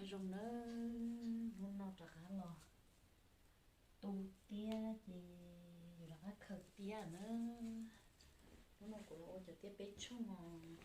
Zoo nawb, hnub no rov qab los tu tiab ces yuav rov qab khaws tiab na. Hnub no kuv los ua cov tiab peb tshooj os.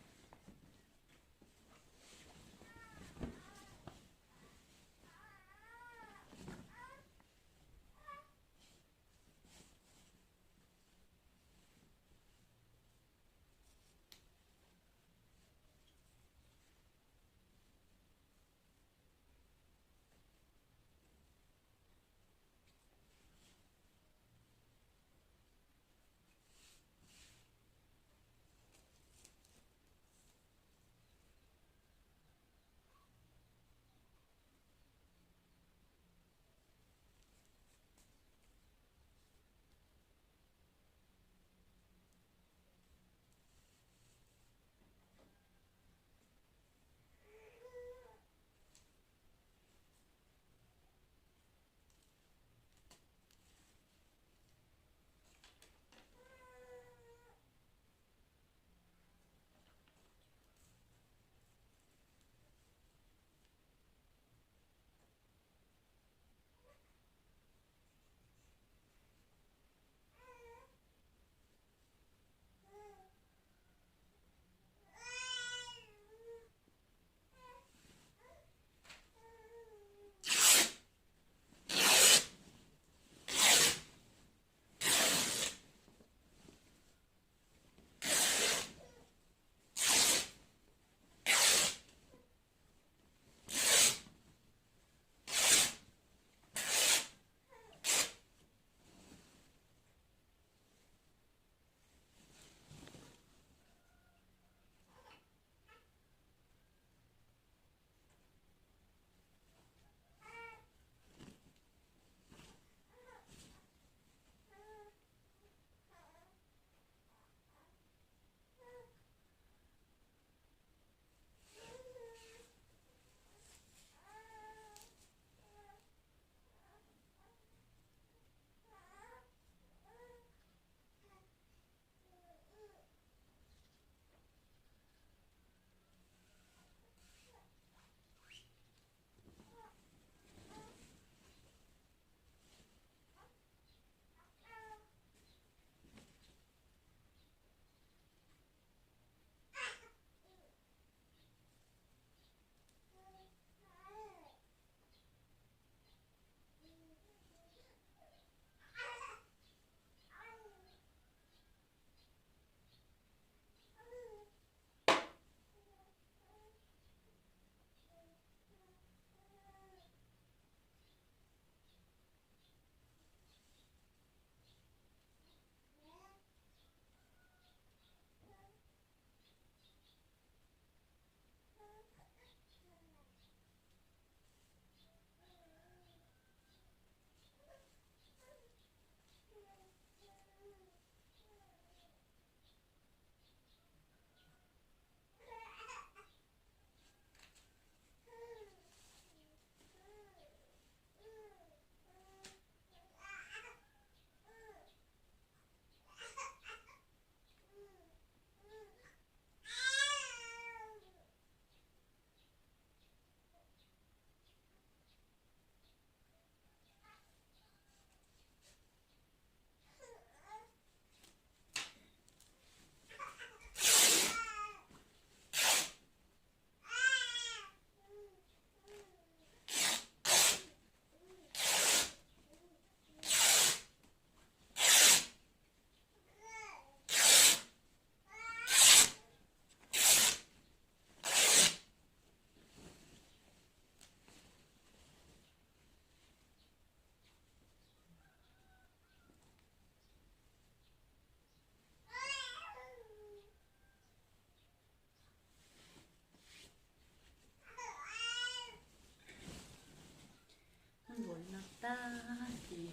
Ntuav li no tag ces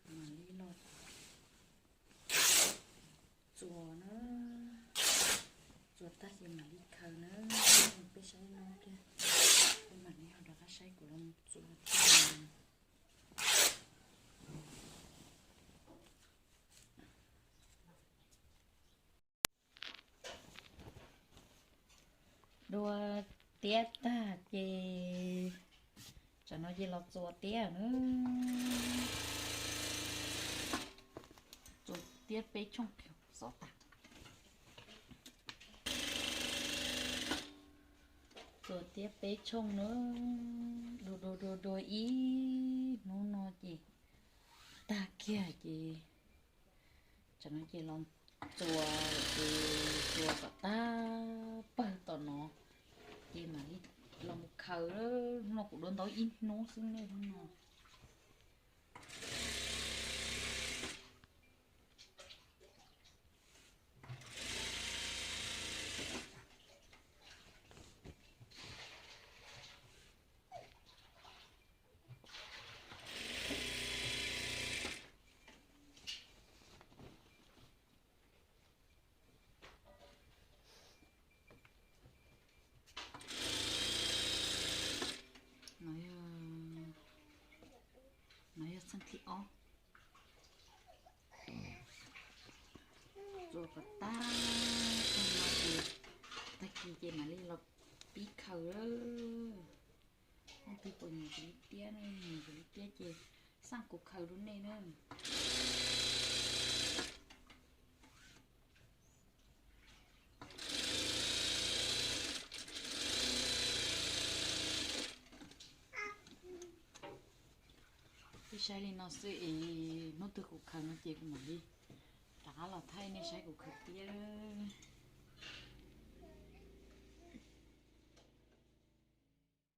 mam li los txuas na, txuas tag ces mam li khaws na. Peb saib no thiab, peb mam li ho rov qab saib kuv los txuas thiab. Dua Tiab tag ces tsam no ces los txuas tiab na. Txuas tiab peb tshooj xov tas. Txuas tiab peb tshooj na, dua dua dua dua ib hnub no ces tag kiag ces tsam no ces los txuas, ces txuas kom tag pawg tom no ces mam li los mus khaws. Hnub no kuv dua ntau ib hnub xwb ne, hnub no. No yog txheej thib ob. Txuas kom tag, tag no ces tag kis ces mam li los pib khaws. Leej twg puas nyiam kuv li tiab ne, nyiam kuv li tiab ces xaj kuv khaws rau nej na. Peb saib li no xwb es hnub twg kuv khaws no ces kuv mam li rov qab los thaij nej saib kuv khaws tiab.